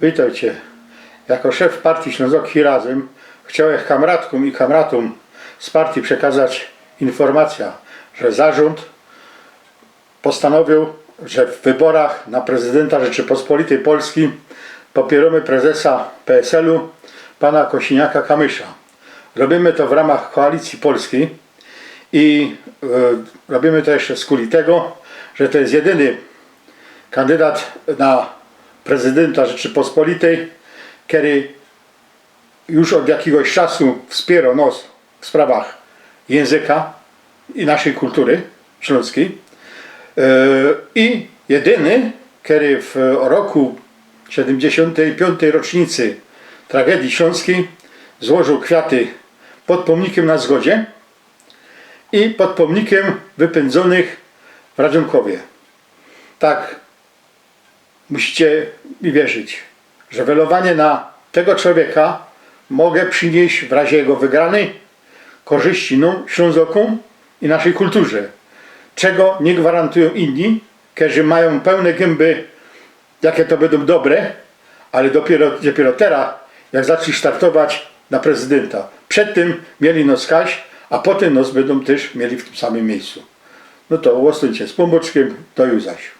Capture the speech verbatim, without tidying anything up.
Witejcie. Jako szef partyje Ślōnzoki Razym chciołech kamratkōm i kamratōm z partyje przekŏzać informacyjõ, że zarząd postanowiył, że w wyborach na prezydynta Rzeczypospolitej Polskij popiyrōmy prezesa P S L u, pana Kosiniaka-Kamysza. Robiymy to w rōmach Koalicyje Polskij i e, robiymy to jeszcze skuli tego, że to je jedyny kandydat na prezydynta Rzeczypospolitej, kery już ôd jakigoś czasu wspiyrŏ nos w sprawach jynzyka i naszyj kultury ślōnskij. E, I jedyny, kery w roku siedymdziesiōntej piōntej rocznicy tragedije ślōnskij złożōł kwiaty pod pōmnikym na Zgodzie i pod pōmnikym wypyndzōnych w Radzionkowie. Tak, musicie mi wierzyć, że welowanie na tego czowieka mogło prziniyś w razie jego wygranyj korzyści nōm, Ślōnzokōm i naszyj kulturze, czego niy gwarantujōm inni, kerzy majōm pełne gymby, jake to bydōm dobre, ale dopiero, dopiero terŏz, jak zaczli startować na prezydynta. Przed tym mieli nos kaś, a potym nos bydōm tyż mieli w tym samym miyjscu. No to ôstōńcie z Pōnbōczkiym, do juzaś.